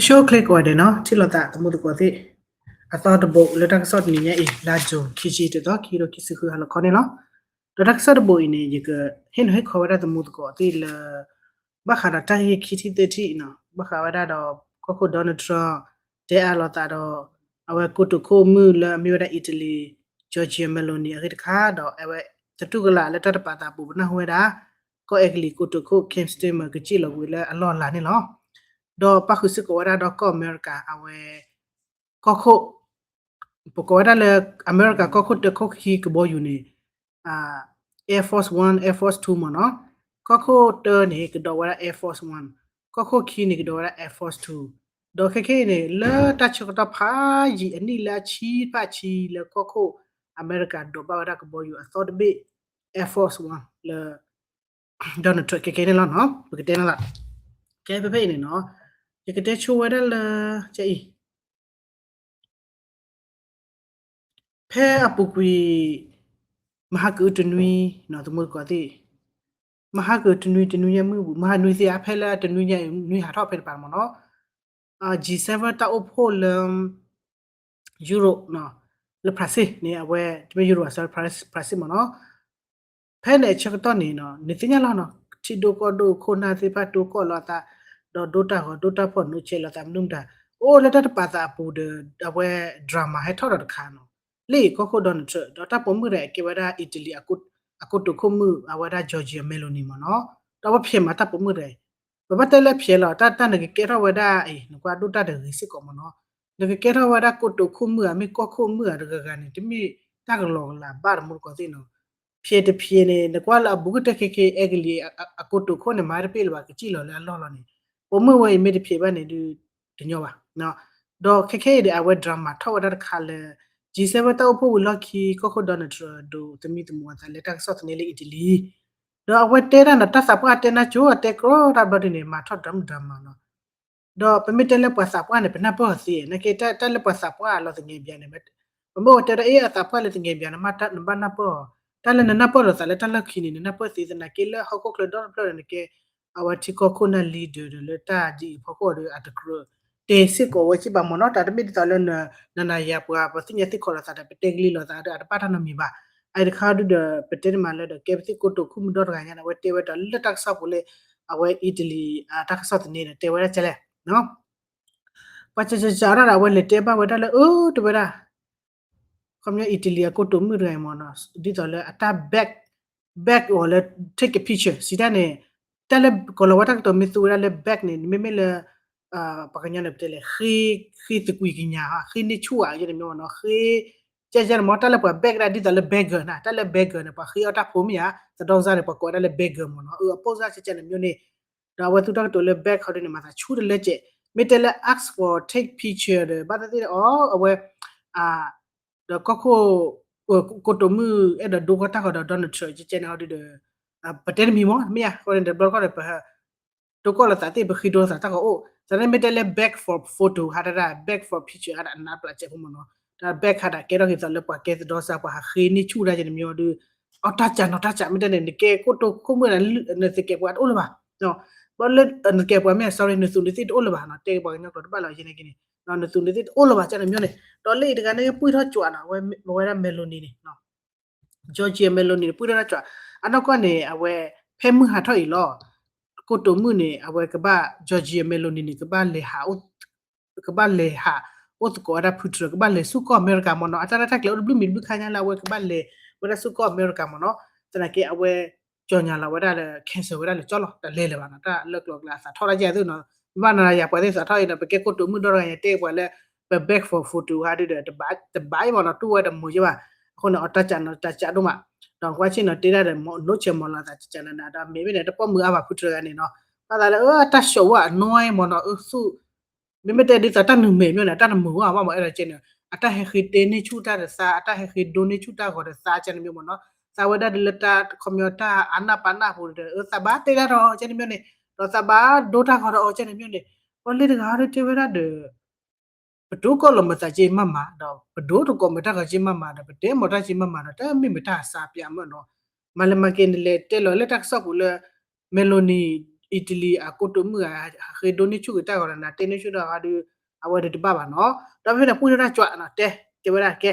ဆိၣ်ချ့ကိးဂၤဒဲးနီၤ ထံၣ်လိာ်သးသမူသကိးသ့ၣ် အသီတဘိလၢတၢ်ကစီၣ်တနံၤညါအံၤ လါ June ခံဆံတသီ ခံကထိခံဆံဃု ဟါလီၤခီန့ၣ်လီၤ. ဒီးတၢ်ကစီၣ်တဘိအံၤန့ၣ် ယကဟ့ၣ်နီၤဟ့ၣ်ခီဝဲဒၣ်သမူသကိးသ့ၣ်လၢ ဘၣ်ဃးဒီးတၢ်ဂ့ၢ်ခံထံၣ်သၢထံၣ်နီၤ ဘၣ်ဃးဝဲဒၣ်ဒီး ကီၢ်ခိၣ် Donald Trump တဲအါလိာ်သးဒီး အဝဲကိတိာ်ခိၣ်မုၣ်လၢအမ့ၢ်ဝဲဒၣ် Italy Giorgia Meloni အဂ့ၢ်တခါ ဒီးအဝဲသတူၢ်ကလာ်လၢတၢ်တပာ်သးပူၤ ပနၢ်ဟူဝဲဒၣ် ကီၢ်အဲကလံးကိတိာ်ခိၣ် Keir Starmer ကစ့ၣ်လီၤကွံာ်လၢအလီၢ်အလၤန့ၣ်လီၤ. ဒီးပၣ်ဃုာ်စ့ၢ်ကီးဝဲဒၣ်ဒီးကီၢ်အမဲရကၤ အဝဲ ကီၢ်ခိၣ် ပကိးဝဲဒၣ်လၢ အမဲရကၤကီၢ်ခိၣ်တၢခိၣ်ခံကဘီယူၤန့ၣ် Air Force One, Air Force Two မ့ၢ်နီၤ. ကီၢ်ခိၣ်တၢန့ၣ် ကဒိးဝဲဒၣ် Air Force One, ကီၢ်ခိၣ်ခံန့ၣ် ကဒိးဝဲဒၣ် Air Force Two. ဒီးခဲခဲအံၤန့ၣ် လၢတၢ်ဆၢကတီၢ်ဖးယံာ်အနံၣ်လၢအဆံဖးဆံ လၢကီၢ်ခိၣ်အမဲရကၤဒိးဘၣ်ဝဲဒၣ်ကဘီယူၤအသီတဘ့ၣ် Air Force One လၢ Donald Trump ခဲခဲန့ၣ်လီၤနီၤ ပကတဲန့ၣ်လီၤ. ကဲဖဲဖဲအံၤန့ၣ်နီၤ ယကတဲဆိဝဲဒၣ်လၢ ကအံၤ ဖဲအပူၤကွံာ် မဟါကအုတနွံနီၤ သမူသကိးသ့ၣ် မဟါကအုတနွံ တနွံညါမုၢ်ပူၤ မဟါနွံသ့ၣ်ဧါ ဖဲလၢတနွံညါအံၤ နွံဟးထီၣ်ဖဲတပၤမ့ၢ်နီၤ G seven တၢ်အိၣ်ဖှိၣ်လၢ Europe နီၤ လၢဖရၣ်စ့ၣ်န့ၣ် အဝဲ တမ့ၢ် Europe အစၢ ဖရၣ်စ့ၣ်မ့ၢ်နီၤ ဖဲန့ၣ်အဆၢကတီၢ်န့ၣ်နီၤ နသ့ၣ်ညါလီၤနီၤ ထံဒိၣ်ကီၢ်ဒိၣ်ခိၣ်နၢ်သ့ၣ်တဖၣ်တိၢ်ကီၢ်လိာ်အသး ဒီးဒိတၢ်ဂီၤဒိတၢ်ဖီၣ်နီၣ်ဆဲးလိာ်သးမနုၤမတၤ အိၣ်လၢတၢ်တပာ်သးအပူၤဒီး အဝဲ drama ဟဲထီၣ်ဒီးတခါနီၤ လၢကီၢ်ခိၣ် Donald Trump ဒီးတၢ်ပိာ်မုၣ်တဂၤအံၤကဲဝဲဒၣ် Italy အကိတိာ်ခိၣ်မုၣ် အဝဲဒၣ် Giorgia Meloni မ့ၢ်နီၤ ဒီးအဝဲဖျဲးမးတၢ်ပိာ်မုၣ်တဂၤအံၤ ပဘၣ်တဲလၢဖျဲးလီၤ တၢ်တၢ်နကကဲထီၣ်ဝဲဒၣ်အံၤ နကွၢ်ဒိၣ်တၢ်တဂ့ၤစ့ၢ်ကီးမ့ၢ်နီၤ နကကဲထီၣ်ဝဲဒၣ်ကိတိာ်ခိၣ်မုၣ်ဧါ မ့ၢ်ကီၢ်ခိၣ်မုၣ်ဧါတဂၤဂၤန့ၣ် တမ့ၢ်တၢ်ကလီကလးဘၣ် သမူသကိးသ့ၣ်နီၤ ဖျဲးတဖျဲးန့ၣ် နကွၢ်လၢအဘူးကတၢၢ်ခဲခဲ အဲကလံး အကိတိာ်ခိၣ်န့ၣ် မၤတပ့ၣ်လၢၤဘၣ် ကစ့ၣ်လီၤလၢအလီၢ်လီၤန့ၣ် ပိာ်မုၣ်ဝဲအံၤမ့ၢ်တဖျဲးဘၣ်န့ၣ်ဒုး တညီဘၣ် ဒီးခဲခဲအံၤဒီး အဝဲ drama ထီၣ်ဝဲဒၣ်တခါလၢ G seven တၢ်အိၣ်ဖှိၣ်ဝံၤလီၢ်ခံ ကီၢ်ခိၣ် Donald Trump ဒိးသမံသမိးအသးလၢတၢ်ကစီၣ်သန့လၢ Italy ဒီးအဝဲတဲတၢ်နီၤ တၢ်သးပှၢ်တဲနၢ်ကၠိ အတဲကြီတၢ်ဘျီဒ်န့ၣ် မၤထီၣ် drama နီၤ ဒီးပမ့ၢ်တဲလၢပှၤသးပှၢ်န့ၣ် ပနၢ်ပၢၢ်အီၤသ့ နကဲတၢ်လၢပှၤသးပှၢ်အလီၢ်သငဲးဘၣ်န့ၣ် ပမ့ၢ်အိၣ်တဲဒၣ် အ့ အသးပှၢ်လၢသငဲးဘၣ်န့ၣ် နဘၣ်နၢ်ပၢၢ်အီၤ တၢ်လၢနနၢ်ပၢၢ်လိာ်သးလၢတၢ်လီၢ်ခံန့ၣ် နနၢ်ပၢၢ်သ့သနာ်က့လၢဟီၣ်ခိၣ်ချၢဒီတဖျၢၣ်န့ၣ် နကဲ အဝဲထံကီၢ်ခိၣ်နၢ် leader ဒီးလၢတၢ်ဒ်အံၤဖီခိၣ်ဒီး အတကြၢးတဲစ့ၢ်ကီးဝဲစ့ၢ်ဘၣ်မ့ၢ်နီၤ တၢ်တမ့ၢ်ဒ်သိးလၢ နနၤယၤပှၤ ပသ့ၣ်ညါသ့ၣ်ခီၣ်လိာ်သးဒီး ပတဲကလံၤလိာ်သးဒီး အတဘၣ်တၢ်နီတမံၤဘၣ် အအံၤတခါဒုဒီး ပတဲန့ၣ်မးလၢဒီး ကဲပသ့ၣ်ကိတိာ်ခိၣ်မုၣ်ဒီတဂၤညါန့ၣ် အဝဲတဲဝဲဒၣ်လၢတၢ်ကစီၣ်ပူၤလၢ အဝဲ Italy တၢ်ကစီၣ်သန့ဒီး တဲဝဲဒၣ်ကလဲၣ် ပှၤကကကးထီၣ်ဒီး အဝဲလဲၤတဲဘၣ်ဝဲဒၣ်လၢ အၢ တဝဲဒၣ် ခီပညီ Italy အကိတိာ်မုၣ်တဂၤအံၤမ့ၢ်နီၤ ဒ်သိးလၢအတၢ် bag bag အီၤလၢ take a picture စံးတၢ်န့ၣ် တၢ်လၢကီၤလၤဝါတၢ်ကတိၤမ့ၢ်သူဝဲဒၣ်လၢ bag န့ၣ် မ့မ့ၢ်လၢ ပှၤကညီန့ၣ် ပတဲလဲၣ် ဃ့သကွံာ်ကညး ဃ့န့ၢ်ဆူၣ်ဧါ ယဲန့ၣ်မ့ၢ်နီၤ ဃ့ ကဲကဲန့ၣ်မ့ၢ် တၢ်လၢပှၤ bag ဒၣ်ဒ်သိးလၢ beggar န့ၣ် တၢ်လၢ beggar န့ၣ် ပှၤဃ့အီၣ်တၢ်ဖိမ့ၢ်ဧါ သဒီစါန့ၣ် ပှၤကိးဝဲဒၣ်လၢ beggar မ့ၢ်နီၤ အပိၣ်စၢ်ကဲကဲန့ၣ်မ့ၢ်န့ၣ် ဒီးအဝဲသူတၢ်ကတိၤလၢ bag ခီဒ်န့ၣ် မၤသးဆူၣ်တလၢကဲး မ့ၢ်တဲလၢ ask for take picture ဒီး ဘၣ်သ့ၣ်သ့ၣ်ဒီး အီ အဝဲ ဒီးကီၢ်ခိၣ် ကိတိာ်မုၣ်အဲၣ်ဒိးဒိကီၢ်တၢ်ဂီၤဒီး Donald Trump ကဲကဲန့ၣ်ဟီဒုဒီး ပတဲတမံၤမ့ၢ် မ့ၢ်ဧါ ဃိန့ၣ်တဘျီဃီဒီး ပ ဒိကီၢ်လိာ်သးသ့ၣ် ပဃ့ဒိလိာ်သးတၢ်ဂီၤအိၣ် သးန့ၣ်မ့ၢ်တဲလၢ bag for photo ဟးတၢ် bag for picture ဟးတၢ်အနးပျးစဲးဖိမ့ၢ်နီၤ တၢ် bag ဟးတၢ်ကဲထီၣ်က့ၤသးလၢပှၤကဲသဒီစါ ပှၤဟးဃ့န့ၢ်ဆူၣ်တၢ်ကဲန့ၣ်မ့ၢ်အီၤဒု အီၣ်တၢ်ကးနီၤတၢ်ကး မ့ၢ်တဲန့ၣ် နကဲကိတိာ်ခိၣ်မုၣ်န့ၣ် နသကဲးပှၤတအိၣ်လၢၤဘၣ် ဘၣ်လၢနသကဲးပှၤမ့ၢ် sorry နသူးနသ့ၣ်တအိၣ်လၢၤဘၣ်နီၤ တဲက့ၤပှၤကညီကျိာ်တဘၣ်လီၤ ယဲန့ၣ်က့န့ၣ် နသူးနသ့ၣ်တအိၣ်လၢၤဘၣ်ကဲန့ၣ်မ့ၢ်န့ၣ် ဒီးလၢအံၤတဂၤန့ၣ် ပှံၢ်ထီၣ်ကွၢ်နီၤ ဝဲဝဲဒၣ် Meloni န့ၣ် Giorgia Meloni န့ၣ် ပှံၢ်ထီၣ်ကွၢ် အနီၢ်ကီၢ်န့ၣ် အဝဲ ဖဲမုၢ်ဟးထီၣ်အံၤလီၤ ကိတိာ်မုၣ်န့ၣ် အဝဲကဘၣ် Giorgia Meloni န့ၣ် ကဘၣ်လဲၤဟး ကဘၣ်လဲၤဟး အိၣ်သကိးဝဲဒၣ်ဖုထြၢ ကဘၣ်လဲၤဆူကီၢ်အမဲရကၤမ့ၢ်နီၤ အတၢ်ရဲၣ်တၢ်ကျဲၤအိၣ်တဘျုးမံၤတဘျုးခါညါလၢအဝဲကဘၣ်လဲၤဝဲဒၣ်ဆူကီၢ်အမဲရကၤမ့ၢ်နီၤ သနာ်က့အဝဲ ကၠီၣ်ညါလီၤဝဲဒၣ်လၢ cancel ဝဲဒၣ်လၢကၠီလီၤ တလဲၤလၢၤဘၣ်နီၤ တၢ်လၢကျိၤကျဲအသးထီၣ်တၢ်ကဲသုနီၤ ဘၣ်နၤယၤပှၤသ့ၣ်သးထီၣ်အံၤနီၤ ပကဲကိတိာ်မုၣ်ဒီတဂၤညါတဲပှၤလၢ ပ beg for photo ဟးဒုဒီး တဘၣ်အံၤမ့ၢ်နီၤ တူၢ်ဝဲတမုာ်ယဲဘၣ် အဃိန့ၣ် အတၢ်ကးနီၤတၢ်ကးဒိၣ်မး ဒီးကွၢ်ဆ့ၣ်နီၤ တဲဒၣ်ဒီး နိၣ်ဆဲးမီၤလီၤသးကကးနၤနၤဒီး မ့မ့ၢ်န့ၣ် တပိာ်မုာ်အါဘၣ်ဖုထြၢဂၤန့ၣ်နီၤ ဘၣ်သးလၢ အတၢ်ဆှီဝဲအနီၢ်မ့ၢ်နီၤ အသူ မ့မ့ၢ်တဲဒ်သိးတၢ်နုာ်မဲာ်မ့ၢ်န့ၣ် အတၢ်တမုာ်ဝဲဘၣ်မ့ၢ် အဲၣ်ဒိးကဲန့ၣ် အတၢ်ဟဲဃ့တ့န့ၢ်ဆူၣ်တၢ်ဒီးသး အတၢ်ဟဲဃ့ဒိန့ၢ်ဆူၣ်တၢ်ဂီၤဒီးသးကဲန့ၣ်မ့ၢ်မ့ၢ်နီၤ သးဝဲဒၣ်ဒ်လၢတၢ်ခီပညီတၢ်အါနၢ်ပာ်နၢ်ပူၤဒီး သးဘၣ်တဲဒၣ်ဒီးကဲန့ၣ်မ့ၢ်န့ၣ် ဒီးသးဘၣ်ဒိတၢ်ဂီၤဒီးအီၤကဲန့ၣ်မ့ၢ်န့ၣ် ပှၤလၢတဂၤဟီဒုတဲဝဲဒၣ်ဒီး ပတိၢ်ကီၢ်လီၤမၤသးက့မးမးဒီး ပဒိတကိးမၤတၢ်ဂီၤက့မးမးဒီး ပတဲမၤတၢ်က့မးမးဒီး တမ့ၢ်မတၤအစးပၠးမ့ၢ်နီၤ မၤလၢမၤက့ၤနလဲၤတဲလီၤလၢတၢ်ကစီၣ်ပူၤလၢ Meloni အံၣ်တလံၤအကိတိာ်မုၣ်ဂၤ ဟးဃ့ဒိးန့ၢ်ဆူၣ်က့ၤတၢ်ဂီၤဒီး နၤတဲန့ၢ်ဆူၣ်တၢ်ဂီၤဒီး အဝဲဒုးတဘၣ်ဘၣ်နီၤ. ဒီးဖဲန့ၣ်ပှံၢ်ထီၣ်တၢ်ကွၢ်နီၤ တဲ တဲဝဲဒၣ်ကဲ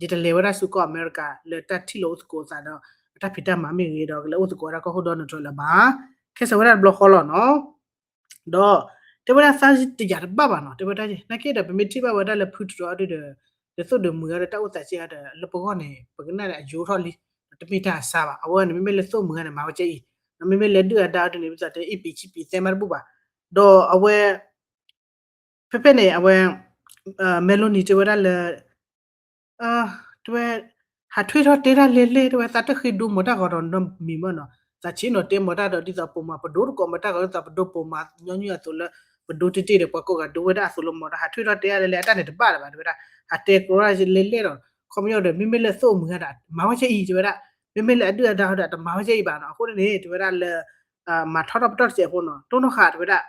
ယတလဲၤဝဲဒၣ်ဆူကီၢ်အမဲရကၤ လၢတၢ်ထံၣ်လိာ်အိၣ်သကိးအသးဒီး အတၢ်ဖံးတၢ်မၤမ့ၢ်ဂ့ၤဒီး ကလဲၤအိၣ်သကိးဝဲဒၣ်ကီၢ်ခိၣ် Donald Trump လၢၤဘၣ်. ခဲစၢၤဝဲဒၣ်တဘျီဃီလီၤနီၤ. ဒီးတဲဝဲဒၣ်သးတယာ်တဘၣ်ဘၣ်နီၤ တဲဝဲဒၣ် နာ်က့ဒီး ပမ့ၢ်ထံၣ်ဘၣ်ဝဲဒၣ်လၢဖုတြီအီၤဒုဒီး လၢသိၣ်ဒုးမုာ်အီၤဒီး တၢ်အိၣ်သးစ့အီၤဒီး လၢပဂီၢ်န့ၣ် ပကနၣ်န့ၣ် အယိထီၣ်လံ, တမ့ၢ်တၢ်အဆါဘၣ်. အဝဲန့ၣ် မ့မ့ၢ်လၢသိၣ်မုာ်အီၤန့ၣ် မၤဝဲကဲအံၤ, မ့မ့ၢ်လၢဒုၣ်အဒါအီၤဒုန့ၣ် ပသးတဲအံၤပံာ်ဆံပံာ်သဲမးတဘူၣ်ဘၣ်. ဒီးအဝဲ ဖဲဖဲန့ၣ် အဝဲ Meloni တဲဝဲဒၣ်လၢ တဲဝဲ ဟးထွဲထီၣ်တဲတၢ်လဲၤလဲၤ တဲဝဲ သးတဃ့ဒိမၤတၢ်ဂီၤဒီးနီတမံၤမးနီၤ, သးဆ့ၣ်နီၤတဲမၤတၢ်ဒီး ဒ်သိးပမၤပဒိတကိးမၤတၢ်ဂီၤ ဒ်သိးပဒိပိာ်မၤညီနုၢ်အသိးလၢ ပဒိတ့ၢ်တ့ၢ်ဒီး ပှၤကိးဂၤဒိဝဲဒၣ်အသိးလၢမၤတၢ် ဟးထွဲထီၣ်တဲတၢ်လဲၤလဲၤ အတၢ်န့ၣ်တဘၣ်လၢၤဘၣ် တဲဝဲဒၣ်, ဟးတဲကြၢးလဲၤလဲၤဒီး ခီပညီဒီး မ့မ့ၢ်လၢသိၣ်မုာ်ဂၤဒီး မၤဝဲကဲအံၤ တဲဝဲဒၣ်, မ့မ့ၢ်လၢအဒုၣ်အဒါအီၤဒီး တမၤဝဲကဲအံၤဘၣ်နီၤ. အဃိန့ၣ် တဲဝဲဒၣ်လၢ မၤထီထီၣ်ပတီၢ်တစဲးဖိနီၤ တိၢ်နီၣ်ဃာ် တဲဝဲဒၣ်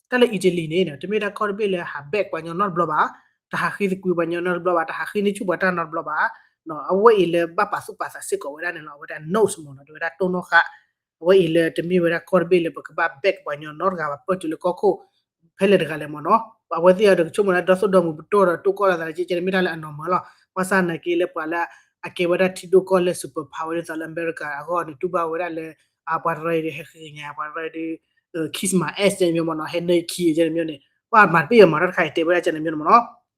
တၢ်လၢ Italy န့ၣ် တမ့ၢ်တၢ်ကီၢ်တဘ့ၣ်လၢဟး back ပှၤကညီနီတဘျီဘၣ်, တဟးဃ့သကွံာ်ပှၤကညီနီတဘျီဘၣ်, တဟးဃ့န့ၢ်ဆူၣ်ပှၤတၢ်နီတဘျီဘၣ်, အဝဲအံၤလၢဘၣ်ပာ်သူၣ်ပာ်သးစ့ၢ်ကီးဝဲဒၣ်န့ၣ်လီၤ. အဝဲဒၣ် knows မ့ၢ်နီၤ တဲဝဲဒၣ်တိၢ်နီၣ်ဃာ်, အဝဲအံၤလၢတမ့ၢ်ဝဲဒၣ်ကီၢ်တဘ့ၣ်လၢပကဘၣ် back ပှၤကညီနီတဂၤဘၣ် ပၢၢ်တုၤလၢကီၢ်ခိၣ် ဖဲလဲၣ်တဂၤလဲၣ်မ့ၢ်နီၤ. အဝဲသ့ၣ်အီၤဒီးကဆိကမိၣ်လၢဒီသိၣ်ဒီမုာ်ပတီၢ်ဒီးတိၢ်ကီၢ်လီၤသးလၢကဲကဲန့ၣ် မ့ၢ်တၢ်လၢအ normal လီၤ. ဘၣ်ဆၣ်နာ်က့လၢပှၤလၢအကဲဝဲဒၣ်ထံဒိၣ်ကီၢ်လဲၢ် superpower ဒ်သိးလၢအမဲရကၤအဂီၢ်န့ၣ် တူၢ်ဘၣ်ဝဲဒၣ်လၢ ပှၤတရၢအံၤဒီးဟဲဃ့ကညး ပှၤတရၢအံၤဒီး kiss my ass ကဲန့ၣ်မ့ၢ်နီၤ ဟဲနၢၤခံကဲန့ၣ်မ့ၢ်န့ၣ် ပှၤမၤတပ့ၢ်အမၤထီၣ်တခါအံၤ တဲဝဲဒၣ်ကဲန့ၣ်မ့ၢ်န့ၣ်မ့ၢ်နီၤ.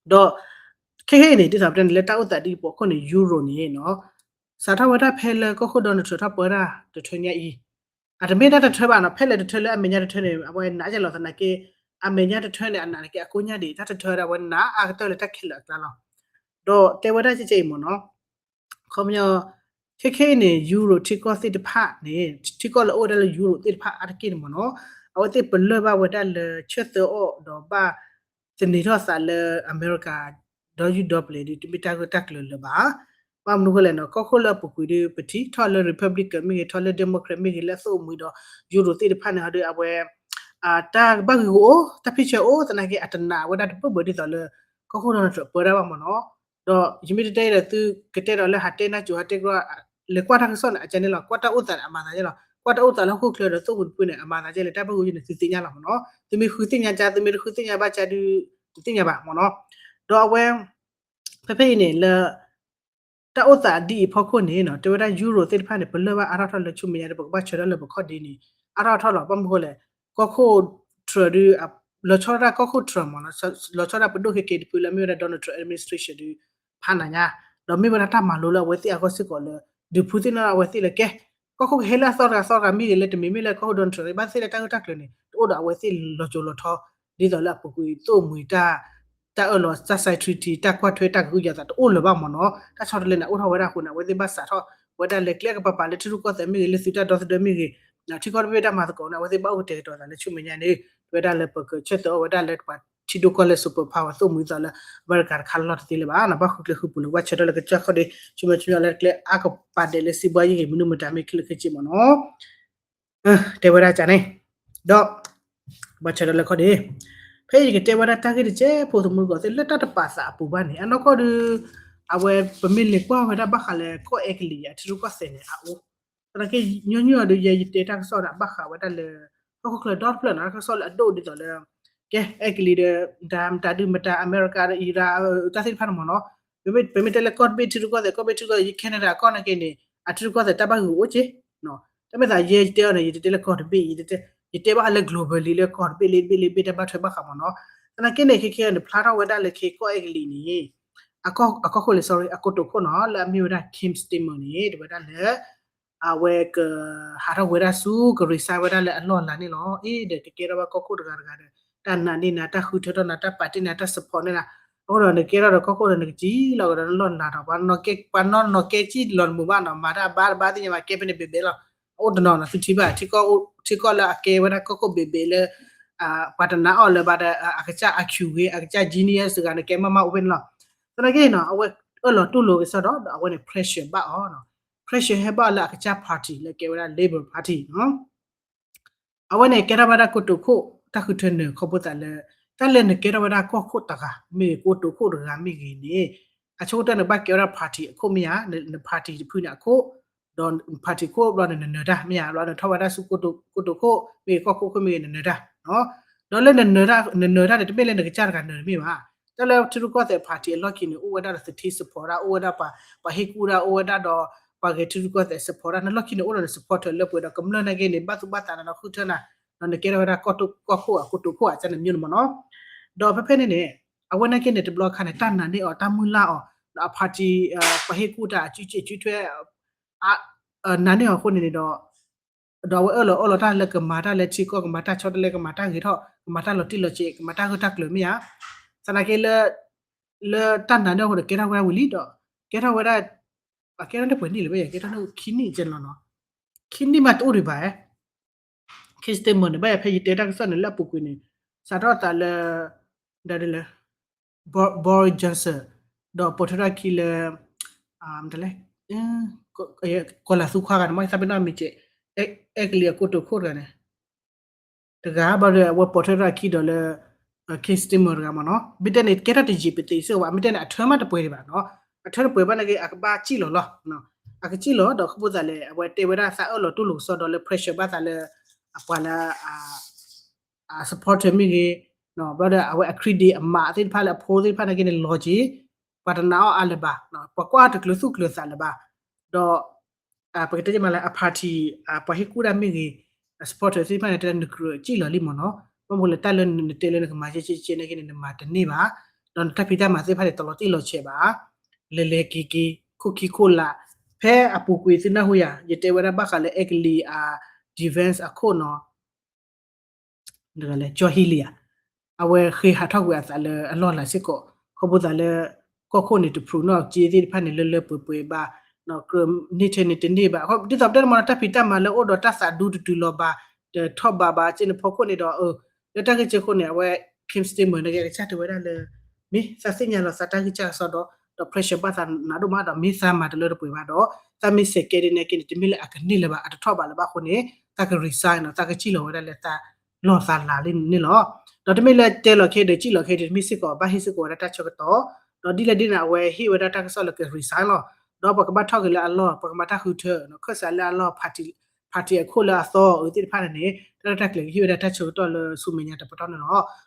ဒီး ခဲခဲအံၤန့ၣ် ဒ်သိးပတဲန့ၣ် လၢတၢ်အိၣ်သးဒ်အံၤအဖီခိၣ်န့ၣ် Euro န့ၣ်နီၤ စးထီၣ်ဝဲဒၣ်ဖဲလၢကီၢ်ခိၣ် Donald Trump ထီၣ်ပၢတၢ်တထၢညါအံၤ အတမ့ၢ်တၢ်တထၢဘၣ်နီၤ ဖဲလဲၣ်တထၢလၢအမဲာ်ညါတထၢန့ၣ် အဝဲနာ်က့လီၤသနာ်က့ အမဲာ်ညါတထၢန့ၣ် အနာ်က့အကိညါဒံး တၢ်တထၢဒီးအဝဲနာ်အါကတၢၢ်လၢတၢ်ခဲလၢာ်အကျါလီၤ. ဒီးတဲဝဲဒၣ်ကဲကဲအံၤမ့ၢ်နီၤ ခီပညီ ခဲခဲအံၤန့ၣ် Euro ထံကီၢ်သ့ၣ်တဖၣ်န့ၣ် ထံကီၢ်လၢအိၣ်ဝဲဒၣ်လၢ Euro သ့ၣ်တဖၣ်အါတက့ၢ်န့ၣ်မ့ၢ်နီၤ အဝဲသ့ၣ်ပလၢၢ်ဘၣ်ဝဲဒၣ်လၢဆၢသၢအီၤဒီးဘၣ်သန့ၤထီၣ်သးလၢအမဲရကၤ ဒီယူၢ်ဒီပလဲၤဒီး တမ့ၢ်တၢ်ဂၢၢ်တၢ်ကျၢၤလၢၤဘၣ်. ဘၣ်မနုၤဃိလဲၣ်နီၤ ကီၢ်ခိၣ်လၢအပူၤကွံာ်ဒီး ပထံၣ်ထီၣ်လၢ Republican မ့ၢ်ဂ့ၤ ထီၣ်လၢ Democrat မ့ၢ်ဂ့ၤ လၢအသိၣ်အမှံၤဒီး Euro သ့ၣ်တဖၣ်န့ၣ်ဒီး အဝဲ တၢ်ဘၣ်ဂ့ၤဂ့ၤအိၣ် တၢ်ဖ့ၣ်ဆၢအိၣ်သနာ်က့ အတနာ်ဝဲဒၣ်တဘၢၣ်ဘၢၣ်ဒ်သိးလၢ ကီၢ်ခိၣ် Donald Trump ပၢတၢ်ဘၣ်မ့ၢ်နီၤ. ဒီးယမ့ၢ်တတဲဒီး သုကတဲဒီးလၢဟးတဲနၢ်စိၤဟးတဲကရီ လဲၤကွၢ်တၢ်ကစီၣ်န့ၣ် အကန့ၣ်လီၤ ကွၢ်တၢ်အိၣ်သးန့ၣ် အမၤသးကဲလီၤ ကွၢ်တၢ်အိၣ်သးလၢဟီၣ်ခိၣ်ချၢဒီး သိၣ်မှံၤတဖုန့ၣ် အမၤသးကဲလၢတၢ်ဘၣ်ဂ့ၤဂ့ၤန့ၣ် သုသ့ၣ်ညါလီၤမ့ၢ်နီၤ. သုမ့ၢ်ဃုသ့ၣ်ညါကါ သုမ့ၢ်တဃုသ့ၣ်ညါဘၣ်ကါဒုး တသ့ၣ်ညါဘၣ်မ့ၢ်နီၤ. ဒီးအဝဲ ဖဲဖဲအံၤန့ၣ်လၢ တၢ်အိၣ်သးဒ်အံၤအဖီခိၣ်န့ၣ်နီၤ တဲဝဲဒၣ် Euro သ့ၣ်တဖၣ်န့ၣ် ပလၢၢ်ဘၣ်အါထီၣ်ထီၣ်လၢဆူမဲာ်ညါဒီး ပကဘၣ်ဆၢထၢၣ်လၢပခီၣ်ဒ့န့ၣ် အါထီၣ်ထီၣ်လီၤ. ဘၣ်မနုၤဃိလဲၣ် ကီၢ်ခိၣ် Trump ဒီး လီၤဆီဒၣ်တၢ်ကီၢ်ခိၣ် Trump မ့ၢ်နီၤ လီၤဆီဒၣ်ပဒိၣ်ခဲကဲတဖုလၢမ့ၢ်ဝဲဒၣ် Donald Trump administration ဒီး ဖးနၤညါ ဒီးမ့ၢ်ဝဲဒၣ်တၢ်မၤလိလၢအဝဲသ့ၣ်အဂီၢ်စ့ၢ်ကီးလၢ ဒုးဖုသ့ၣ်နီၣ်အဝဲသ့ၣ်လၢကဲ ကီၢ်ခိၣ်ကဟဲလၢအသီတဂၤသီတဂၤမ့ၢ်ဂ့ၤ လၢတမ့ၢ်မ့ၢ်လၢကီၢ်ခိၣ် Donald Trump ဘၣ်သ့ၣ်လၢတၢ်ဂၢၢ်တၢ်ကျၢၤန့ၣ် တအိၣ်ဒီးအဝဲသ့ၣ်လီၤစိၤလီၤထီ ဒ်သိးလၢအပူၤကွံာ်သိၣ်မှံၤတၢ် တၢ်အၢၣ်လီၤ တၢ် security တၢ်ကွၢ်ထွဲတၢ်ကဟုကယာ်သးတအိၣ်လၢၤဘၣ်မ့ၢ်နီၤ. တၢ်ဆီတလဲန့ၣ် အိၣ်ထီၣ်ဝဲဒၣ်အဃိန့ၣ် အဝဲသ့ၣ်ဘၣ်စးထီၣ်ဝဲဒၣ်လၢကျဲကပၤပၤလၢထံရူၢ်ကီၢ်သဲးမ့ၢ်ဂ့ၤ လၢသုးတၢ်ဒီသဒၢမ့ၢ်ဂ့ၤ ထံကီၢ်တဘ့ၣ်တၢ်မၤသကိးန့ၣ် အဝဲသ့ၣ်ဘၣ်အိၣ်ကတဲာ်ကတီၤသးလၢဆူမဲာ်ညါန့ၣ် ဝဲဒၣ်လၢပကဆၢသၢအီၤဝဲဒၣ်လၢပှၤထံဒိၣ်ကီၢ်လဲၢ် superpower သိၣ်မှံၤသးလၢ အမဲရကၤတခါလီၢ်တသ့လၢၤဘၣ်နီၤ. ဘၣ်ဃုကျဲဃုပူၤလၢကဘၣ်ဆၢထၢၣ်လၢကစၢ်ခီၣ်ဒ့ ဆူမဲာ်ဆူမဲာ်လၢကျဲအါကပၤဒဲးလၢစံးဘှါယံၤဂ့ၤ မနုၤမတၤမ့ၢ်ခဲလၢာ်ခဲဆ့မ့ၢ်နီၤ. တဲဝဲဒၣ်ကန့ၣ် ဒီး ဘၣ်ဆၢထၢၣ်လၢခီၣ်ဒ့ ဖဲယကတဲဝဲဒၣ်တၢ်ဂ့ၢ်တစဲးဖိသမုၢ်ကီၢ်သ့ၣ်လၢတၢ်တပာ်သးအပူၤဘၣ်န့ၣ် အနီၢ်ကီၢ်ဒီး အဝဲပမ့ၢ်လဲၤကွၢ်ဝဲဒၣ်ဘၣ်ဃးလၢကီၢ်အဲကလံးအထံရူၢ်ကီၢ်သဲးန့ၣ် အအိၣ် သနာ်က့ ညီနုၢ်အီၤဒီး ယဲယတဲတၢ်ကစီၣ်ဒီး ဘၣ်ဃးဝဲဒၣ်လၢ ဟီၣ်ခိၣ်ချၢဒီတဖျၢၣ်နီၤ တၢ်ကစီၣ်လၢအဒိၣ်ဒ်သိးလၢ ကဲ အဲကလံးဒီး မတၤဒုမတၤ အမဲရကၤဒီး အံၤရၣ် တၢ်သ့ၣ်တဖၣ်န့ၣ်မ့ၢ်နီၤ ပမ့ၢ်တဲလၢကီၢ်တဘ့ၣ်ထံရူၢ်ကီၢ်သဲး ကီၢ်ဘ့ၣ်ထံရူၢ်ကီၢ်သဲး ယ Canada ကီၢ်နာ်က့န့ၣ် အထံရူၢ်ကီၢ်သဲးတၢ်ဘၣ်ဂုာ်အိၣ်က့ တၢ်မ့ၢ်သးယဲယတဲအီၤန့ၣ် ယတတဲလၢကီၢ်တဘ့ၣ် ယတဲဘၣ်ဃးလၢ globally လၢကီၢ်တဘ့ၣ်လၢတဘ့ၣ်လၢတဘ့ၣ်တၢ်ဘၣ်ထွဲဘၣ်ဃးမ့ၢ်နီၤ သနာ်က့န့ၣ် ခဲခဲန့ၣ် ဖျါထီၣ်ဝဲဒၣ်လၢခဲကီၢ်အဲကလံးန့ၣ် အကီၢ်ခိၣ်လၢ sorry အကိတိာ်ခိၣ်နီၤ လၢအမ့ၢ်ဝဲဒၣ် Keir Starmer န့ၣ် တဲဝဲဒၣ်လၢ အဝဲက ဟးထီၣ်ဝဲဒၣ်ဆူ က resign ဝဲဒၣ်လၢအလီၢ်လၤန့ၣ်လီၤ. အ့ ဒီးကကဲထီၣ်ဘၣ်ကီၢ်ခိၣ်တဂၤတဂၤဒီး တၢ်နာ်န့ၢ်နၤ တၢ်ဃုထၢထီၣ်နၤ တၢ်ပာ်တ့ၢ်နၤ တၢ် support န့ၢ်နၤ အဃိဒီးနကဲထီၣ်ဒီးကီၢ်ခိၣ်ဒီးနကစံၣ်လီၤကဒီးနလီၢ်လၤဒီး ပှၤနီၢ်နီၢ်ကဲစံၣ်လီၤနမုာ်ဘၣ်နီၤ မၤတၢ်ဘါတဘါသ့ၣ်ညါဘၣ် ကဲဖဲန့ၣ်ဘဲဘဲလီၤ. အအိၣ်တနီၤနီၤ သုထံၣ်ဘၣ် ထံကီၢ်လၢအကဲဝဲဒၣ်ကီၢ်ခိၣ်ဘဲဘဲလၢ ပှၤတနာ်အီၤလၢၤဘၣ်ဒီး အကစၢ် I Q ဂ့ၤ အကစၢ် genius တဂၤန့ၣ် ကဲမးမးအိၣ်ဖဲန့ၣ်လီၤ. သနာ်က့နီၤ အဝဲအၢၣ်လီၤတူၢ်လိာ်ကစီဒီး ဒီးအဝဲန့ၣ် pressure ဘၣ်အီၤနီၤ pressure ဟဲဘၣ်အီၤလၢအကစၢ် party လၢကဲဝဲဒၣ် Labor Party နီၤ အဝဲန့ၣ်ကဲထီၣ်ဝဲဒၣ်ကိတိာ်ခိၣ် တၢ်ဃုထၢနၢၤခီဖျိသးလၢ တၢ်လၢနကဲထီၣ်ဝဲဒၣ်ကီၢ်ခိၣ်တဂၤမ့ၢ်ဂ့ၤ ကိတိာ်ခိၣ်တဂၤမ့ၢ်ဂ့ၤန့ၣ် အဆိကတၢၢ်နဘၣ်ကဲဝဲဒၣ် party အခိၣ်မ့ၢ်ဧါ, န party တဖုန့ၣ်အခိၣ် ဒီး party ခိၣ်ဘျီန့ၣ် နနၢၤတၢ် မ့ၢ်ဧါ, ဘျီနထီၣ်ဝဲဒၣ်ဆူကတိၤခိၣ်မ့ၢ်ဂ့ၤ ကီၢ်ခိၣ်ခိၣ်မ့ၢ်ဂ့ၤ နနၢၤတၢ်, ဒီးလၢနနၢၤတၢ်န့ၣ် တမ့ၢ်လၢနကစၢ်တဂၤနၢၤတမ့ၢ်ဘၣ်, တၢ်လၢထံရူၢ်ကီၢ်သဲး party အလီၢ်ခံန့ၣ် အိၣ်ဝဲဒၣ်ဒီးသထ့ support တၢ် အိၣ်ဝဲဒၣ်ပှၤဟ့ၣ်ကူၣ်တၢ် အိၣ်ဝဲဒၣ်ဒီး ပှၤဂဲၤထံရူၢ်ကီၢ်သဲး support တၢ် နလီၢ်ခံန့ၣ် အိၣ်ဒီးန support လၢပှဲၤဒီး ကမျၢၢ်နာ်က့န့ၣ် ဘၣ်သူၣ်ဘၣ်သးနၤဒီးဃုထၢနၤ, ဒီးနကဲထီၣ်ဝဲဒၣ်ကီၢ်ခိၣ်အကတိၤခိၣ် အကစၢ်န့ၣ်မ့ၢ်န့ၣ်မ့ၢ်နီၤ, ဒီးဖဲဖဲန့ၣ်န့ၣ် အဝဲနာ်က့န့ၣ် တဘျီခါန့ၣ် တၢ်နာ်န့ၢ်အီၤ တၢ်မုၢ်လၢ်အီၤ ဒီးအ party ပှၤဟ့ၣ်ကူၣ်တၢ် အစုစ့ၣ်စုထွဲ နာ်န့ၢ်အီၤအဃိန့ၣ်န့ၣ်ဒီး ဒီးအဝဲအၢၣ်လီၤအီလီၤတၢ်လၢကမၤတၢ်လၢထံကီၢ် ကမၤတၢ်ဆီတလဲ ကမၤတၢ်ဂ့ၤထီၣ် ကမၤတၢ်လီၤတံၢ်လီၤဆဲး ကမၤတၢ်ဂၢၢ်တၢ်ကျၢၤမ့ၢ်ဧါ, သနာ်က့လၢ လၢတၢ်နာ်န့ၢ်အဃိဒီး ကဲထီၣ်ဝဲဒၣ်ဝံၤလံဒီး ကဲထီၣ်ဝဲဒၣ် အကဲထီၣ်န့ၢ်ပှဲၤနံၣ်လံဘၣ်ယၤ ကဲထီၣ်န့ၢ်ခံနံၣ်ကဲလီၤနီၤ, ခံနံၣ်မးတအိၣ်ဒံးဘၣ် Keir Starmer န့ၣ် ဘၣ်ယၤဖဲယတဲတၢ်ကစီၣ်န့ၣ်လၢအပူၤကွံာ်န့ၣ် စးထီၣ်သးလၢ ဒ်လဲၣ် Boris Johnson ဒီးပိာ်ထွဲထီၣ်ခံလၢ လဲၣ် ကီၤလၤသူခွါဂၤန့ၣ် မ့ၢ်သးပ့ၤနီၣ်မံၤကဲး အဲကလံးအကိတိာ်ခိၣ်တဂၤန့ၣ် တဂၤဘၣ်ဒီး အဝဲပိာ်ထွဲထီၣ်ခံဒီးလၢ Keir Starmer တဂၤမ့ၢ်နီၤ ဘၣ်တဲန့ၣ် ကဲထီၣ်တယံာ်ပသ့စ့ၢ်ကီးဘၣ် မ့ၢ်တဲန့ၣ် အထၢမးတပှဲၤဒံးဘၣ်နီၤ အထၢတပှဲၤဘၣ်နာ်က့ အကဘၣ်စံၣ်လီၤလီၤ အကစံၣ်လီၤဒီးခီဖျိသးလဲၣ် အဝဲတဲဝဲဒၣ်သးအၢၣ်လီၤတူၢ်လိာ်ကစီဒီးလၢ pressure ဘၣ်သးလၢ အပှၤလၢ အ supporter မ့ၢ်ဂ့ၤ ဘျီဒီးအဝဲအ credit အမးသ့ၣ်တဖၣ်လၢအဖိသ့ၣ်တဖၣ်နာ်က့န့ၣ် လီၤက့ၤ ပှၤတနာ်အီၤအါလၢၤဘၣ် ပှၤကွၢ်တကျၢၤသူၣ်ကျၢၤသးလၢၤဘၣ် ဒီး ပကတဲမးလၢအ party ပှၤဟ့ၣ်ကူၣ်တၢ်မ့ၢ်ဂ့ၤ အ supporter သ့ၣ်တဖၣ်န့ၣ် တဲနကြၢးစံၣ်လီၤလံမ့ၢ်နီၤ ဘၣ်မနုၤလဲၣ် တၢ်လၢနတဲလၢနကမၤကဲကဲကဲနာ်က့န့ၣ် နမၤတန့ၢ်ဘၣ် ဒီးနတၢ်ဖံးတၢ်မၤသ့ၣ်တဖၣ်န့ၣ် တလီၤတံၢ်လီၤဆဲးဘၣ် လဲၤလဲၤက့ၤက့ၤ ခိၣ်ခံခိၣ်လာ် ဖဲအပူၤကွံာ်သုနၢ်ဟူယၤ ယတဲဝဲဒၣ်ဘၣ်ဃးလၢအဲကလံးအ defense အခိၣ်နီၤ ကၠီဟံလံဧါ အဝဲဃ့ဟးထီၣ်ကွံာ်အသးလၢအလီၢ်လၤစ့ၢ်ကီး ခီဖျိသးလၢ ကီၢ်ခိၣ်န့ၣ် တဖုးနီၣ်က့သ့ၣ်တဖၣ်န့ၣ် လၢလၢပှဲၤပှဲၤဘၣ် ကြၢးန့ၢ်ထဲန့ၣ်တန့ၢ်ဘၣ် ဒ်သိးပတဲမ့ၢ်နီၤ တၢ်ဖံးတၢ်မၤလၢအိၣ်ဒီးတၢ်သးဒူတတုၤလီၤဘၣ် တထီၣ်ဘးဘၣ် က့န့ၣ်ဖီခိၣ်န့ၣ်ဒီး လၢတၢ်ဂ့ၢ်ကဲခိၣ်န့ၣ် အဝဲ Keir Starmer နာ်က့ ကစၢ်တဲဝဲဒၣ်လၢ မ့ၢ်သးသ့ၣ်ညါလီၤသးတၢ်ဂံၢ်စၢ်ကစီဒီး ဒီး pressure ဘၣ်သးနးဒိၣ်မးဒီး မ့ၢ်သးမၤတလၢတပှဲၤဘၣ်ဒီး သးမ့ၢ်စဲးကဲဒ်န့ၣ်က့န့ၣ် တမ့ၢ်လၢအကန့ၢ်လၢၤဘၣ် အတထီၣ်ဘးလၢၤဘၣ်အဃိန့ၣ် သးက resign နီၤ သးကစံၣ်လီၤဝဲဒၣ်လၢသးလီၢ်သးလၤလံန့ၣ်လီၤ. ဒီးတမ့ၢ်လၢတဲလီၤခဲဒီး စံၣ်လီၤခဲဒီး တမ့ၢ်စ့ၢ်ကီး ဘၣ်ဟ့ၣ်စ့ၢ်ကီးဝဲဒၣ်တၢ်ဆၢကတီၢ် ဒီးဒ်လဲၣ်ဒ်န့ၣ် အဝဲဟ့ၣ်ဝဲဒၣ်တၢ်ကစီၣ်လၢက resign လီၤ. ဒီးပကဘၣ်ထီၣ်က့ၤလၢအလီၢ် ပကမၤတၢ်ဃုထၢ ခၢၣ်စးလၢအလီၢ် party အခိၣ်လၢအသီအုးသ့ၣ်တဖၣ်န့ၣ်န့ၣ် တၢ်ရဲၣ်တၢ်ကျဲၤကဟ့ၣ်ဝဲဒၣ်တၢ်ဆၢကတီၢ်လၢဆူမဲာ်ညါတပတီၢ်န့ၣ်လီ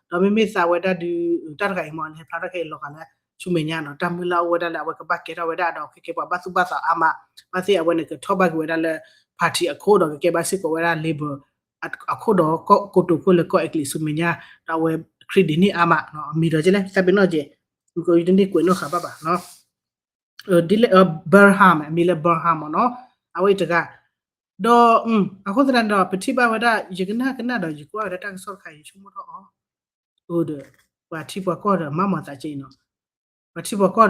ၤ. ဒီးမ့မ့ၢ်သးဝဲဒၣ်ဒုး တၢ်တဂၤအံၤမ့ၢ် လဲၤဖျါထီၣ်ခဲအံၤလီၤဂာ်လၢ ဆူမဲာ်ညါနီၤ တၢ်မုၢ်လၢ်အိၣ်ဝဲဒၣ်လၢအဝဲကဘၣ်ကဲထီၣ်ဝဲဒၣ်ဒီး ခဲကဲပှၤဘၣ်သူၣ်ဘၣ်သးအါမး ဘၣ်သ့ၣ်အဝဲန့ၣ်ကထီၣ်ဘၣ်က့ၤဝဲဒၣ်လၢ party အခိၣ်ဒီးကကဲဘၣ်စ့ၢ်ကီးဝဲဒၣ် Labor အခိၣ်ဒီး ကိတိာ်ခိၣ်လၢကီၢ်အဲကလံးဆူမဲာ်ညါ ဒီးအဝဲ credit န့ၢ်အါမး အမံၤဒီးကလဲၣ် သးပ့ၤနီၣ်ကဲ ယတန့ၢ်ကွဲးနီၣ်ဃာ်ဘၣ်ဘၣ် ဒ်လဲၣ် Burhan အမံၤလၢ Burhan မ့ၢ်နီၤ အဝဲအံၤတဂၤ ဒီး အဃိသတးန့ၣ်ဒီး ပထံၣ်ဘၣ်ဝဲဒၣ် ယကနၣ်ကနၣ်ဒီး ယကွၢ်ဝဲဒၣ်တၢ်ကစီၣ်တခါအံၤ ယဆိကမိၣ်ထီၣ်အီၤ အိၣ်ဒီး ပှၤထံပှၤကီၢ်ဒီး မၤမၤသးကဲအံၤနီၤ ပှၤထံပှၤကီၢ်ဒီး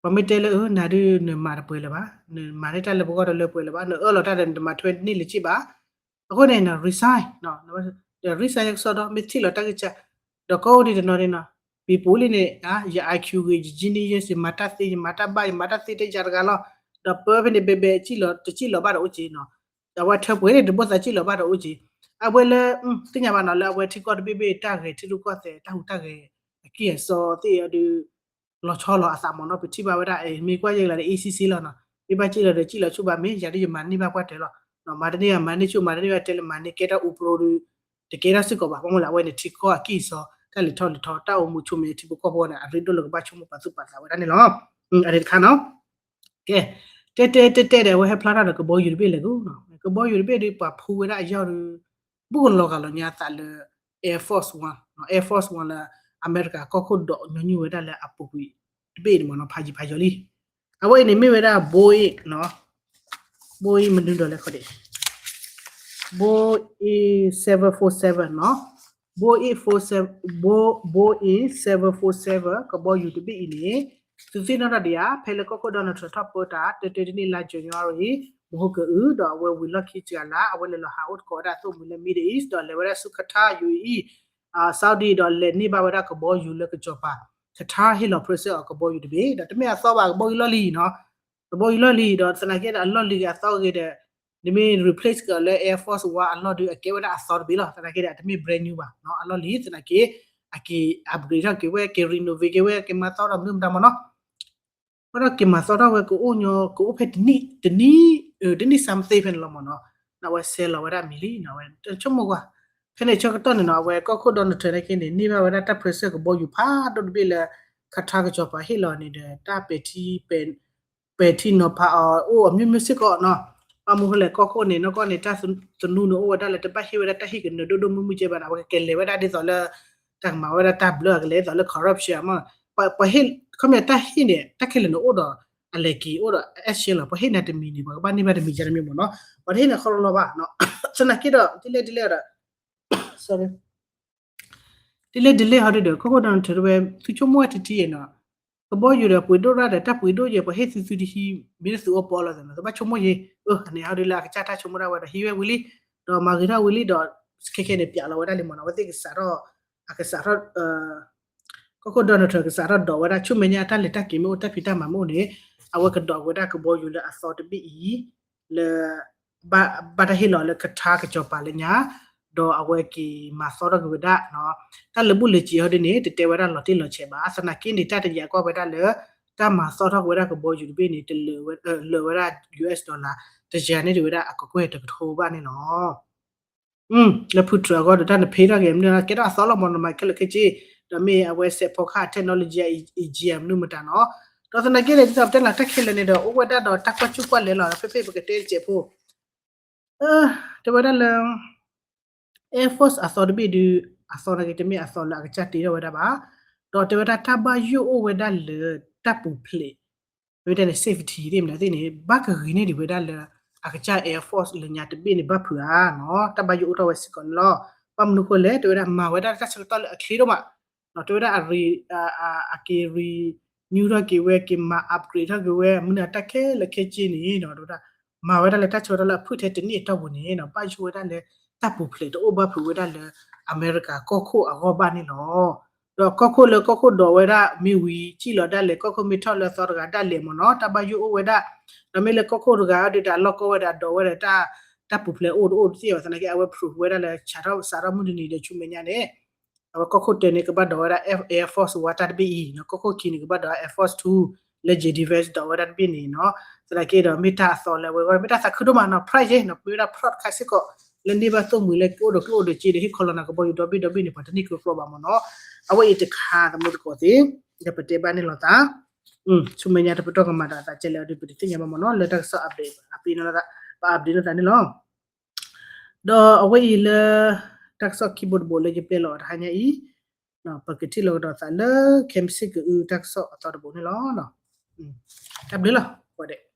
ပှၤမ့ၢ်တဲလၢ နၤဒုးနမၤတပှဲၤလၢၤဘၣ် နမၤန့ၢ်တၢ်လၢပဂီၢ်ဒီးလၢပှဲၤလၢၤဘၣ် နအၢၣ်လီၤတၢ်ဒီးနတမၤထွဲန့ၢ်လၢၤဘၣ် အဃိန့ၣ် resign resign ယကစီဒီ မ့ၢ်ထံၣ်လီၤတၢ်ဂံၢ်စၢ် ဒီးကိးဒံးတနီၤန့ၣ်နီၤ ပံၤပူၤလံန့ၣ် ယ I Q ဂ့ၤ ယ genius ယမၤတၢ်သ့ ယမၤတၢ်ဘၣ် ယမၤတၢ်သ့တယၤတဂၤလီၤ ဒီးပၢဖဲန့ၣ်ဘဲဘဲ တစံၣ်လီၤဘၣ်ဒီးအိၣ်က့ၤနီၤ အဝဲထၢပှဲၤန့ၣ် တဘၣ်သးစံၣ်လီၤဘၣ်ဒီးအိၣ်က့ၤ အဝဲလၢ သ့ၣ်ညါဘၣ်နီၤ လၢအဝဲထံကီၢ်တဘ့ၣ်ဘ့ၣ်တၢ်ဂဲၤထံရူၢ်ကီၢ်သဲး တၢ်ဟူးတၢ်ဂဲၤ အကံၢ်အစီသ့ၣ်အဒုး လီၤဆီလီၤအသးမ့ၢ်နီၤ ပထံၣ်ဘၣ်ဝဲဒၣ် မ့ၢ်ကွၢ်ယဲၢ်ကလးဒီး A C C လီၤနီၤ မ့ၢ်ဘၣ်စံၣ်လီၤဒီးစံၣ်လီၤဆူၣ်ဘၣ် မ့ၢ်ယၤဒ်ယမၤန့ၢ်ဘၣ်ပှၢ်တၢၢ်လီၤ မၤတန့ၢ်ဘၣ်မၤန့ၢ်ဆူၣ် မၤတန့ၢ်ဘၣ်တဲလၢမၤန့ၢ် ကဲထီၣ်အူပြိဒုး တကဲထီၣ်စ့ၢ်ကီးဘၣ် ဘၣ်မနုၤလဲၣ် အဝဲန့ၣ်ထံကီၢ်အကံၢ်အစီ တၢ်လဲၤထီၣ်လဲၤထီ တၢ်အိၣ်မူဆိမိၣ်ထံဖိကီၢ်ဖိန့ၣ် အရ့ဒိၣ်လၢကဘၣ်ဆိကမိၣ်ပာ်သူၣ်ပာ်သးဝဲဒၣ်န့ၣ်လီၤ အန့ၣ်တခါနီၤ ကဲ တဲတဲတဲတဲဒီး အဝဲဟဲဖျါထီၣ်ဒီးကဘီယူၤတဘ့ၣ်လဲၤကိးနီၤ ကဘီယူၤတဘ့ၣ်ဒီး ပှၤဖှူဝဲဒၣ်အယီၢ်ဒီး ဘူးကလီၤဂာ်လီၤညါအသးလၢ Air Force One နီၤ Air Force One လၢ အမဲရကၤကီၢ်ခိၣ်ဒီးညီနုၢ်ဝဲဒၣ်လၢအပူၤကွံာ်တဘ့ၣ်န့ၣ်မ့ၢ်နီၤ ဖးယံၤဖးယီၤလံ အဝဲအံၤန့ၣ်မ့ၢ်ဝဲဒၣ် Boeing နီၤ Boeing မနုၤဒီးလဲၣ်ခီဒဲး Boeing seven four seven နီၤ Boeing four seven Boeing seven four seven ကဘီယူၤတဘ့ၣ်အံၤန့ၣ် သုသ့ၣ်နီၣ်ထီၣ်ဒံးဧါ ဖဲလၢကီၢ်ခိၣ် Donald Trump ထီၣ်ပၢတၢ် တၢတၢတနံၣ်လါ January မဟိကအု ဒီးအဝဲဝံၤလီၢ်ခံစှၤလါ အဝဲလဲၤလီၤဟးအိၣ်သကိးဝဲဒၣ်အသိၣ်မှံၤလၢ Middle East ဒီးလဲၤဝဲဒၣ်ဆူ Qatar ယူၤအံၤ Saudi ဒီးလဲၤန့ၢ်ဘၣ်ဝဲဒၣ်ကဘီယူၤလၢကစီၤပၤ Qatar ဟ့ၣ်လီၤ present အီၤကဘီယူၤတဘ့ၣ် ဒီးတမ့ၢ်အသီဘၣ် ကဘီယူၤလီၢ်လံၤနီၤ ကဘီယူၤလီၢ်လံၤဒီးသနာ်က့ဒီးအလီၢ်လံၤဂ့ၤအသီဂ့ၤဒီး နမ့ၢ် replace က့ၤအီၤလၢ Air Force One အလီၢ်ဒီး အကဲဝဲဒၣ်အသီတဘ့ၣ်လီၤ သနာ်က့ဒီး အတမ့ၢ် brand new ဘၣ်နီၤ အလီၢ်လံၤ သနာ်က့ အက့ၤ upgrade ထီၣ်က့ၤဝဲ က့ၤ renovate က့ၤဝဲ က့ၤမၤသီထီၣ်မနုၤမတၤမ့ၢ်နီၤ ဘၣ်ဒီးက့ၤမၤသီထီၣ်ဝဲကအိၣ်ညီ ကအိၣ်ဖဲတနံၣ် တနံၣ် တနံၣ်စၢ်မသ့ဖဲန့ၣ်လီၤမ့ၢ်နီၤ, အဝဲဆဲးလီၤဝဲဒၣ်မံၤလံနီၤ, အဝဲတဆိကမိၣ်ကွၢ်, ဖဲန့ၣ်ဆၢကတီၢ်န့ၣ်နီၤ အဝဲကီၢ်ခိၣ် Donald Trump န့ၣ်က့န့ၣ် န့ၢ်ဘၣ်ဝဲဒၣ်တၢ် present ကဘီယူၤဖးဒိၣ်တဘ့ၣ်လၢ Qatar ကစီၤပၤဟ့ၣ်လီၤန့ၣ်ဒီး တၢ်ပဲာ်ထံ ပဲာ်ထံနီၤဖးအီၤအိၣ်အမျိုးမျိုးစ့ၢ်ကီးနီၤ, ဘၣ်မနုၤဃိလဲၣ် ကီၢ်ခိၣ်န့ၣ် နီၢ်ကီၢ်န့ၣ် တၢ်သနူန့ၣ်အိၣ်ဝဲဒၣ်လၢ တဘၣ်ဟ့ၣ်ဝဲဒၣ်တၢ်ဟ့ၣ်ကနၢၤဒိၣ်ဒိၣ်မုၢ်မုၢ်ကဲဘၣ်န့ၣ် အဝဲကကဲလဲၤဝဲဒၣ်ဒ်သိးလၢ တၢ်ကမၤဝဲဒၣ်တၢ်ဘျၢအကလဲၤဒ်သိးလၢ corruption မ့ၢ်, ပှၤဟ့ၣ် ခီပညီတၢ်ဟ့ၣ်န့ၣ် တၢ်ခဲလၢာ်န့ၣ်အိၣ်ဒီး အလဲၤက့ၤအိၣ်ဒီး action လီၤ, ပှၤဟ့ၣ်နၤတမံၤန့ၣ် ပှၤကဘၣ်န့ၢ်ဘၣ်တမံၤကဲတမံၤမ့ၢ်နီၤ, ပှၤတဟ့ၣ်နၤခီလီၤလီၤဘၣ်, သနာ်က့ဒီး ဒ်လဲၣ်ဒ်လဲၣ်ဒီး ဒ်လဲၣ်ဒ်လဲၣ်ဟီဒ်ဒီး ကီၢ်ခိၣ် Donald Trump ဝဲ သုဆိကမိၣ်ဝဲတထံၣ်နီၤ, ကဘီယူၤဒီးပှ့ၤဒိၣ်တၢ်ဒီး တၢ်ပှ့ၤဒိၣ်ယဲ ပှၤဟ့ၣ်သုသုတဟံး မ့ၢ်လၢသုအိၣ်ပီလီၤသးနီၤ, သုဘၣ်ဆိကမိၣ်ယဲ, အန့ၣ်ဟီဒ်လၢအကစၢ်တၢ်ဆိကမိၣ်ဒၣ်ဝဲဒီး ဟံးဝဲဝံၤလံ, ဒီးမၤဂ့ၤထီၣ်ဝံၤလံဒီး ခဲခဲန့ၣ် ပျးလီၤဝဲဒၣ်လံမ့ၢ်နီၤ, အဝဲသ့ၣ်ကစးထီၣ် အကစးထီၣ် ကီၢ်ခိၣ် Donald Trump ကစးထီၣ်ဒိးဝဲဒၣ် ဆူမဲာ်ညါတၢ်လဲၤတၢ်က့ၤမ့ၢ်အိၣ် တၢ်ဖံးတၢ်မၤမ့ၢ်အိၣ်န့ၣ် အဝဲကဒိးဝဲဒၣ်ကဘီယူၤလၢအသီတဘ့ၣ်အံၤ လၢ ဘၣ်တၢ်ဟ့ၣ်လီၤလၢ Qatar ကစီၤပၤလၢညါ, ဒီးအဝဲက့ၤမၤသီထီၣ်က့ၤဝဲဒၣ် တၢ်လၢာ်ဘူၣ်လၢာ်စ့ၤဟီဒ်န့ၣ် တတဲဝဲဒၣ်လီၤတံၢ်လီၤဆဲးဘၣ်, သနာ်က့န့ၣ် တၢ်တယာ်ကွၢ်ဝဲဒၣ်လၢ တၢ်မၤသီထီၣ်က့ၤဝဲဒၣ်ကဘီယူၤတဘ့ၣ်န့ၣ် တလၢာ်ဝဲဒၣ် US dollar တယၤန့ၢ်ဒံးဝဲဒၣ်အကကွဲၢ်တကထိဘၣ်န့ၣ်လီၤ. လၢဖုထြၢး အဂီၢ်ဒီးတၢ်နဖံးထီၣ်က့ၤမနုၤ ကဲထီၣ်အသီလီၤမ့ၢ်နီၤ, မၤခဲလၢာ်ခဲဆ့, ဒီးမ့ၢ်အဝဲစဲးဖီကဟၣ် technology အံၤ အံၤ မနုၤမတၤနီၤ, ဒီးသနာ်က့န့ၣ် ဒ်သိးပတဲလီၤတၢ်ခဲလၢာ်န့ၣ်ဒီး အိၣ်ဝဲဒၣ်ဒီးတၢ်ကွၢ်ကၠူၣ်ကွၢ်လဲလီၤ, ဖဲဖဲပကတဲတစဲးဖိ တဲဝဲဒၣ်လၢ Air Force အသီတဘ့ၣ်ဒုး အသီနာ်က့ တမ့ၢ်အသီလၢအကစၢ်တ့ထီၣ်ဝဲဒၣ်ဘၣ်, ဒီးတဲဝဲဒၣ်တၢ်ဘၣ်ယိၣ်အိၣ်ဝဲဒၣ်လၢတၢ်ပူၤဖျဲး မ့ၢ်တဲန့ၣ် safety သ့ၣ်မနုၤသ့ၣ်န့ၣ် ဘၣ်ကဂ့ၤန့ၢ်ဒံးဝဲဒၣ်လၢ အကစၢ် Air Force လၢညါတဘ့ၣ်န့ၣ် ဘၣ်ဖုးဧါနီၤ, တၢ်ဘၣ်ယိၣ်အိၣ်ထီၣ်ဝဲစ့ၢ်ကီးန့ၣ်လီၤ. ဘၣ်မနုၤဃိလဲၣ် တဲဝဲဒၣ်မၤဝဲဒၣ်တၢ်ဆၢကတီၢ်လၢအချ့ဒိၣ်မး, တဲဝဲဒၣ်အ အက့ၤ renew ထီၣ်က့ၤဝဲ က့ၤမၤ upgrade ထီၣ်က့ၤဝဲ မနုၤတၢ်ခဲလၢာ်ခဲဆ့န့ၣ်နီၤ, တဲဝဲဒၣ် မၤဝဲဒၣ်လၢတၢ်ဆၢကတီၢ်လၢအဖုၣ်ထဲတနံၣ်အတီၢ်ပူၤန့ၣ်နီၤ, ဘၣ်ယိၣ်ဝဲဒၣ်လၢတၢ်ပူၤဖျဲးတအိၣ်ဘၣ်ဖုးဝဲဒၣ်လၢအမဲရကၤကီၢ်ခိၣ်အဂီၢ်ဘၣ်န့ၣ်လီၤ. ဒီးကီၢ်ခိၣ်လၢကီၢ်ခိၣ်ဒိးဝဲဒၣ်မ့ၢ်ဝံၤ စံၣ်လီၤဒၣ်လဲာ် ကီၢ်ခိၣ်မ့ၢ်ထီၣ်လၢအသီတဂၤဒၣ်လဲာ်မ့ၢ်နီၤ, တၢ်ဘၣ်ယိၣ်အိၣ်ဝဲဒၣ်, ဒီးမ့ၢ်လၢကီၢ်ခိၣ်တဂၤအံၤဒီးအလီၢ်ကီၢ်ဝဲဒၣ်ဒိးဝဲဒၣ်တၢ် တၢ်ပူၤဖျဲးအိၣ်တအိၣ်တသ့ဘၣ်သနာ်က့ အဝဲ prove ဝဲဒၣ်လၢ စးထီၣ်စးထီၣ်မုၢ်တနံၤဒီးဆူမဲာ်ညါန့ၣ် အဝဲကီၢ်ခိၣ်တၢန့ၣ် ကဘၣ်ဒိးဝဲဒၣ် Air Force One တၢ်တဘ့ၣ်အံၤ, ကီၢ်ခိၣ်ခံန့ၣ် ကဘၣ်ဒိး Air Force Two လၢ J D Vance ဒိးဝဲဒၣ်တဘ့ၣ်န့ၣ်နီၤ, သနာ်က့ဒီးမ့ၢ်တၢ်အသီလၢအဝဲဂီၢ် မ့ၢ်တၢ်သးခုဒိၣ်မးနီၤ, ဖရၣ်ယ့နီၤ, မ့ၢ်ဝဲဒၣ် ဖရၣ်တခါစ့ၢ်ကီး လၢန့ၢ်ဘၣ်သိၣ်မှံၤလၢကအိၣ်ဒီးကျိၣ်အိၣ်ဒီးစ့ဒီးဟ့ၣ်ခီလီၤနၤကဘီယူၤဒီဘ့ၣ်ဒီဘ့ၣ်န့ၣ် ပှၤတန့ၢ်ကျိကျိဘၣ်မ့ၢ်နီၤ, အဝဲအံၤတခါသမူသကိးသ့ၣ် ဒီးပတဲဘၣ်န့ၣ်လီၤသး ဆူမဲာ်ညါတပတီၢ်ကမၤဒီးအသးကဲလဲၣ်အီၤဒီး ပတသ့ၣ်ညါဘၣ်မ့ၢ်နီၤ, လၢတၢ်ကစီၣ် update ပ update လိာ်သးန့ၣ်လီၤ. ဒီးအဝဲအံၤလၢ တၢ်ကစီၣ်ခံဘိတဘိလၢယပျဲလီၤအီၤတဟါညါအံၤ, ပကထံၣ်လိာ်ကဒီးသးလၢ ခဲမုၢ်ဆ့ၣ်ကအုတၢ်ကစီၣ်အသီတဘိန့ၣ်လီၤ. တၢ်ဘျုးလီၤ ကိးဂၤဒဲး.